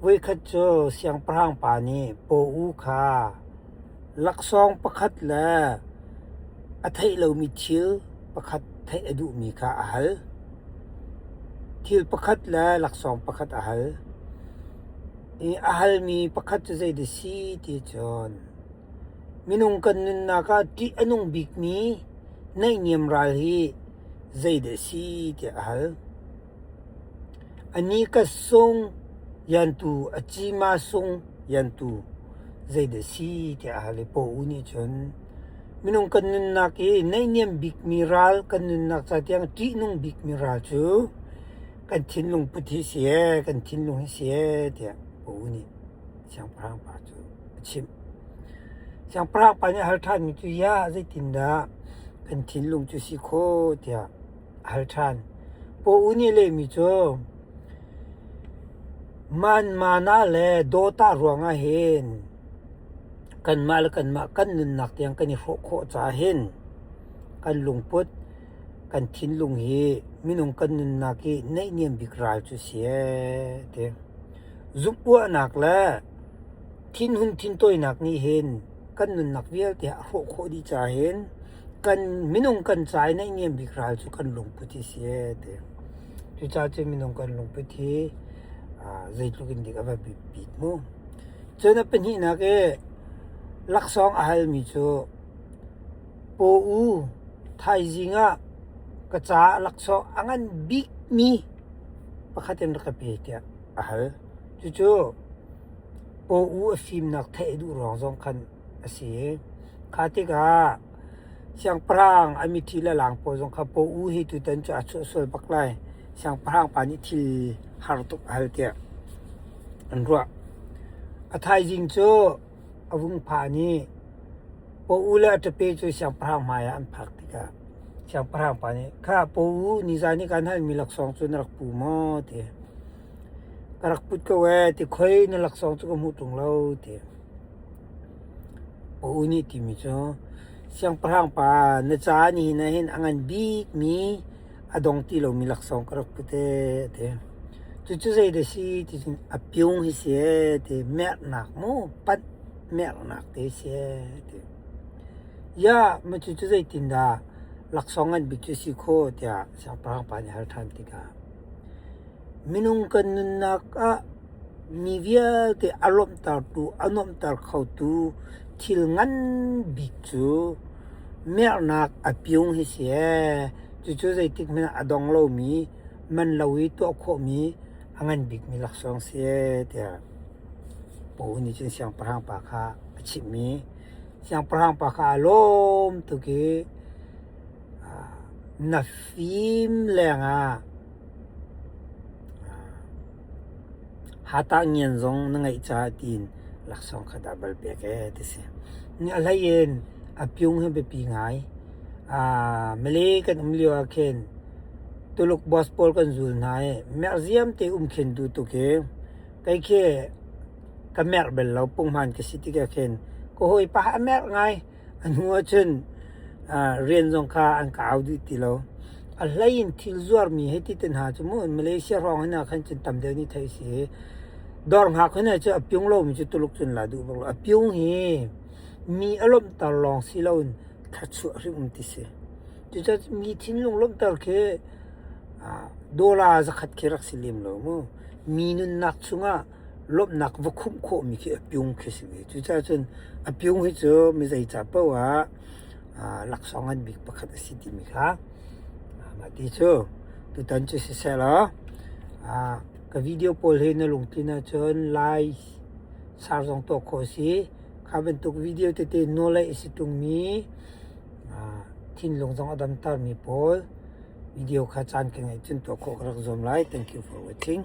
Voikhat cu siangpahrang pa nih Paw U kha laksawng pakhat le a theih lomi thil pakhat theih a duhmi kha a hal. Thil pakhat le laksawng pakhat a hal. I a halmi pakhat cu zeidah si ti cun minung kan nunnak ah ṭih a nung bikmi naihniam ral hi zeidah a si tiah a hal. Ani ka sung yantu a ci ma sung yantu zeidah si tiah a hal i Paw U nih cun minung kan nunnak i naihniam bikmi ral kan nunnak ca tiang ṭihnung bikmi ral cu kan thinlung put hi si ee, kan thinlung hi si ee tiah Paw U nih siangpahrang pa cu a chimh. Siangpahrang pa nih a hal ṭhanmi cu ya zeitindah kan thinlung cu si khawh tiah a hal ṭhan. Paw U nih a lehmi cu Manmana le dawtah ruangah hin kanmah le kanmah kan nunnak tiang kan i hrawh khawh caah hin kan lungput, kan thinlung hi minung kan nunnak i naihniam bik ral cu si ee ti. Zumh-uahnak le thinhun thintawinak nih hin kan nunnak vialte a hrawh khawh dih caah hin kan minung kan ca i naihniam bik ral cu kan lungput hi si ee ti. Cucaah cun minung kan lungput hi zeitluk in dik a va biapit mu. Cun a pahnihnak i laksawng a halmi cu Paw U thaizing ah ka caah laksawng a ngan bikmi pakhat in rak ka pe tiah a hal. Cucu Paw U a fimnak theih a duh ruang zong khan a si i kha tikah siangpahrang a mithi le laang pawl zong kha Paw U hi tutan cu aa chuah sual bak lai. Siangpahrang pa nih thil har tuk a hal tiah an ruah. A thaizing cu a vung phan i Paw U le a ṭape cu siangpahrang hmaiah an phak tikah siangpahrang pa nih kha Paw U nizan i kaan halmi laksawng cu na rak pu maw ti. Ka rak put ko ee ti khoi na laksawng cu ka hmuh ṭung lo ti. A u nih timi cu siangpahrang pa na ca nihin ah hin a ngan bikmi a dong ti lomi laksawng ka rak put ee a ti. Cucu zeidah si ti cun a piung hi si ee ti merhnak mu panh merhnak te si ee a ti. Ya ma cucu zeitindah laksawng ngan bik cu si khawh tiah siangpahrang pa nih a hal ṭhan tikah Minung kan nunnak ah mi vialte a lawmhtertu, a nuamhter khotu thil ngan bik cu merhnak a piung hi si ee. Cucu zeitik hmanh ah a dong lomi, man lo i tuah khawhmi a ngan bikmi laksawng si ee tiah Paul nih cun siangpahrang pa kha a chimh i siangpahrang pa kha aa lawm tuk i na fim lengah Hatah-ngian zong na ngeih caah tiin laksawng kha dah bal pek ee ti si. A hlei in a piung hi biapi ngai. Malay kan um lio ah khin Tuluk boss pawl kan zul hna i merhziam te um khin duh tuk i kei khi ka merh bal lo punghman ka si tikah khin ka hawipa a merh ngai. A hnu ahcun rian zong kha an ka au dih ti lo. A hlei in thil zuarmi hei ti te hna cu mu Malaysia hrawng hin ah khan cun tam deuh nih theih a si. Dawr hngak hin cu a piung lomi cu Tuluk cun la duh bak lo. A piung hi mi a lawmhter lawng si loin thluachuah hrim um ti si. Cucaah mi thinlung lawmhter khi dollar zakhat khi rak si lem lo mu. Mi nunnak chungah lawmhnak va khumh khawhmi khi a piung khi si ve. Cucaah cun a piung hi cu mi zei ca paoh ah laksawng ngan bik pakhat a si timi kha mah ti cu tutan cu siseh law ka video pawl hi na lungtlin ahcun like share zong tuah khawh a si. Kha bantuk video tete nawlei a si ṭungmi thinlung zong a damtermi pawl video kha caan ka ngeih cun tuah khawh ka rak zuam lai. Thank you for watching.